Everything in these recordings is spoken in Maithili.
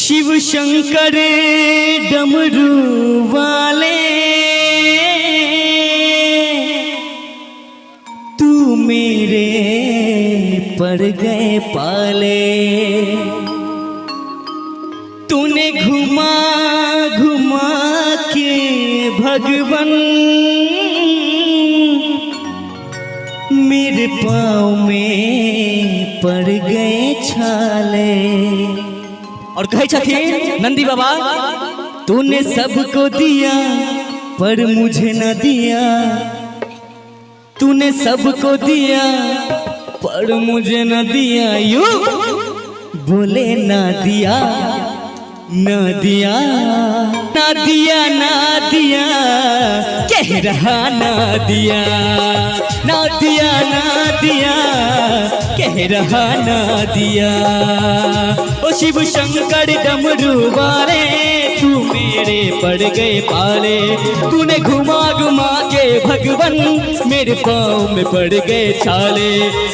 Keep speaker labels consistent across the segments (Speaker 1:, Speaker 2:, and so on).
Speaker 1: शिव शंकर डमरू वाले, तू मेरे पड़ गए पाले। तूने घुमा घुमा के भगवन मेरे पाँव में पड़ गए छाले। और कहै छथिन नंदी बाबा, तूने सबको दिया पर मुझे न दिया, तूने सबको दिया पर मुझे न दिया, you बोले ना दिया ना दिया ना दिया ना दिया, कह रहा ना दिया ना दिया ना दिया, कह रहा ना दिया। ओ शिव शंकर डमरू वाले, तू मेरे पड़ गए पाले। तूने घुमा घुमा के भगवन मेरे पाँव में पड़ गए छाले।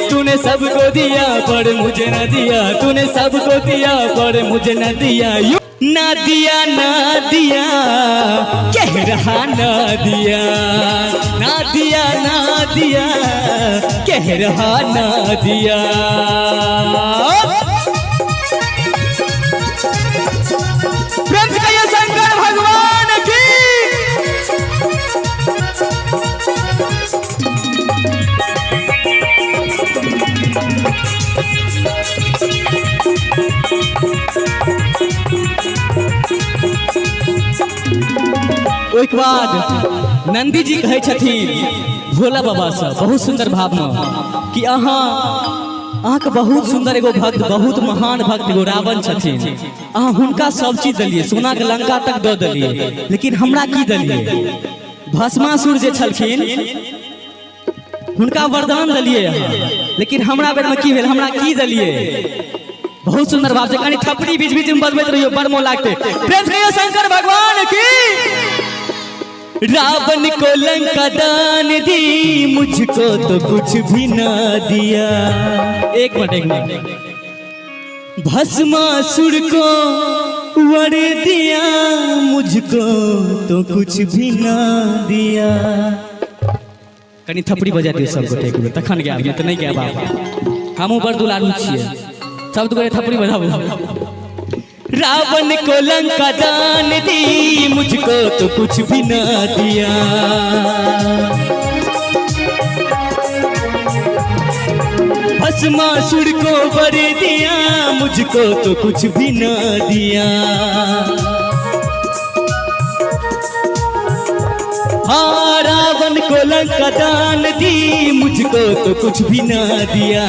Speaker 1: तूने सबको दिया पर मुझे न दिया, तूने सबको दिया पर मुझे न दिया, you ना दिया ना दिया, कह रहा ना दिया ना दिया ना दिया, कह रहा ना दिया।
Speaker 2: प्रेम से कहिए शंकर भगवान की।
Speaker 1: ओहिके बाद नंदी जी कहै छथिन भोला बाबा से बहुत सुंदर भाव में कि अहाँके बहुत सुंदर एगो भक्त, बहुत महान भक्त एगो रावण छथिन, अहाँ हुनका सब चीज देलियै, सोना के लंका तक दऽ देलियै, लेकिन हमरा की देलियै? भस्मासुर जे छलखिन हुनका वरदान देलियै अहाँ, लेकिन हमरा बेरमे की भेल, हमरा की देलियै? बहुत सुंदर भाव से कनी थपड़ी बीच बीच में बजबैत रहियो, बड़ मोन लागते।
Speaker 2: प्रेम से कहिए शंकर भगवान की।
Speaker 1: रावण को लंका दान दी, मुझको तो कुछ भी ना दिया। एक मिनट एक मिनट। भस्मासुर को वर दिया, मुझको तो कुछ भी ना दिया। कनी थपड़ी बजा दियौ सब गोटे एक बेर, तखन गायब, नहि तऽ नहि गायब। आब हमहूँ बड़ दुलारू छियै, सब गोटे थपड़ी बजाबू। रावण को लंका दान दी, मुझको तो कुछ भी ना दिया। भस्मासुर को वर दिया, मुझको तो कुछ भी ना दिया। हाँ, रावण को लंका दान दी, मुझको तो कुछ भी ना दिया।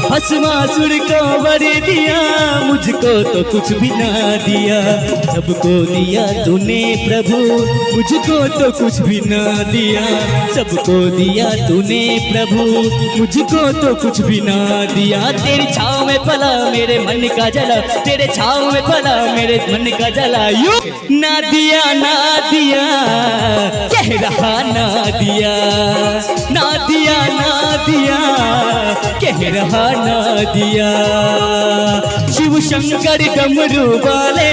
Speaker 1: भस्मासुर को वर दिया, मुझको तो कुछ भी ना दिया। सबको दिया तूने प्रभु, मुझको तो कुछ भी ना दिया। सबको दिया तूने प्रभु, मुझको तो कुछ भी ना दिया। तेरी छाँव में पला मेरे मन का जला, तेरे छाँव में पला मेरे मन का जला, you ना दिया ना दिया, कह रहा ना दिया ना दिया ना दिया, कह रहा ना दिया। शिव शंकर डमरू वाले,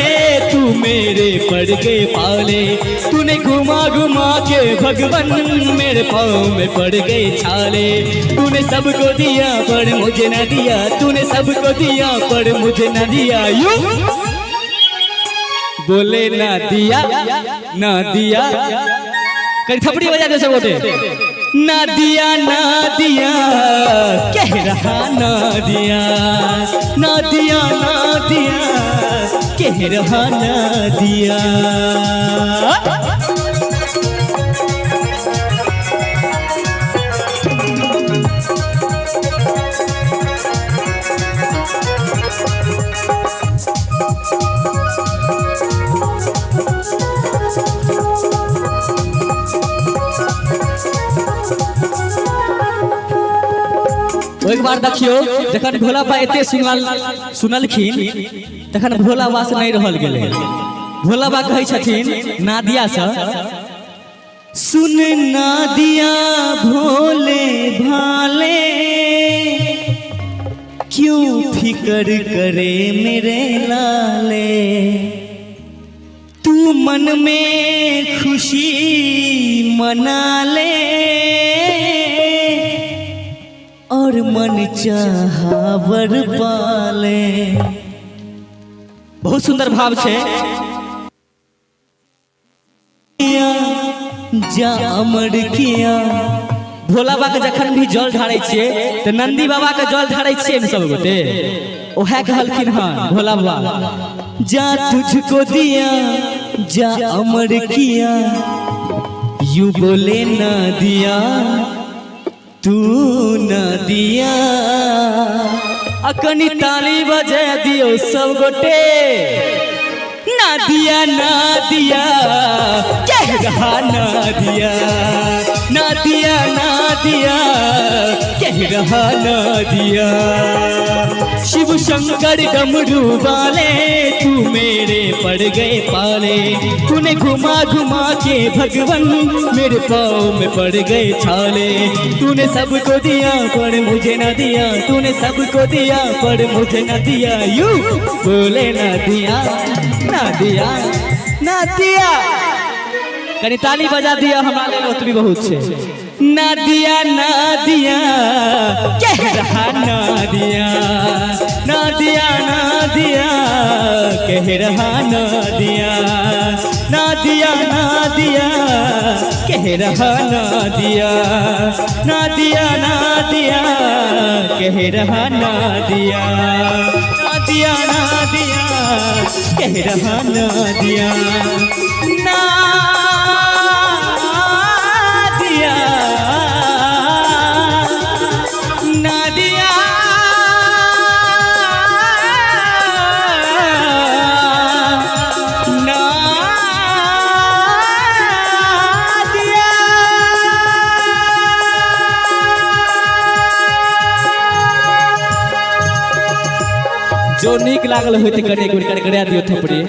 Speaker 1: तू मेरे पड़ गए पाले। तूने घुमा घुमा के भगवन मेरे पाँव में पड़ गए छाले। तूने सबको दिया पर मुझे न दिया, तूने सबको दिया पर मुझे न दिया, you बोले ना दिया ना दिया। कहीं थपड़ी बजा दे सब गोटे। ना दिया ना दिया, कह रहा ना दिया ना दिया ना दिया, कह रहा ना दिया। एक बार देखियो, जखन भोला बाबा एते सुनलखिन तखन भोला बाबा से नहीं रहल गेलै। भोला बाबा कहै छथिन नादिया से, सुन नादिया भोले भाले, क्यों फिकर करे मेरे लाले। मन में खुशी मना ले और मन चाहा वर पाले।
Speaker 2: बहुत सुंदर भाव छै।
Speaker 1: जा अमर किया।
Speaker 2: भोला बाबा के जखन भी जल ढारै छियै तऽ नंदी बाबा के जल ढारै छियै ने सब गोटे, ओहे कहलखिन हन भोला बाबा।
Speaker 1: जा तुझको दिया जा अमर किया, you बोले ना दिया तू ना दिया।
Speaker 2: अकनी ताली बजा दियौ सब गोटे।
Speaker 1: ना दिया ना दिया कह रहा ना दिया, ना दिया ना दिया कह रहा ना दिया। शिव शंकर डमरू वाले तू मेरे पड़ गए पाले, तूने घुमा घुमा के भगवन मेरे पाँव में पड़ गए छाले। तूने सबको दिया पर मुझे ना दिया, तूने सबको दिया पर मुझे ना दिया। You बोले ना दिया ना दिया
Speaker 2: ना दिया। कनी ताली बजा दिया हमरा लेल ओतबी बहुत छै।
Speaker 1: ना दिया ना दिया कह रहा ना दिया, ना दिया ना दिया कह रहा ना दिया, ना दिया ना दिया कह रहा ना दिया, ना दिया ना दिया कह रहा ना दिया, ना दिया ना दिया कह रहा ना दिया, ना दिया ना दिया ना दिया।
Speaker 2: जो नीक लागल होय तऽ कनी एक बेर करकरा दियौ थपड़ी।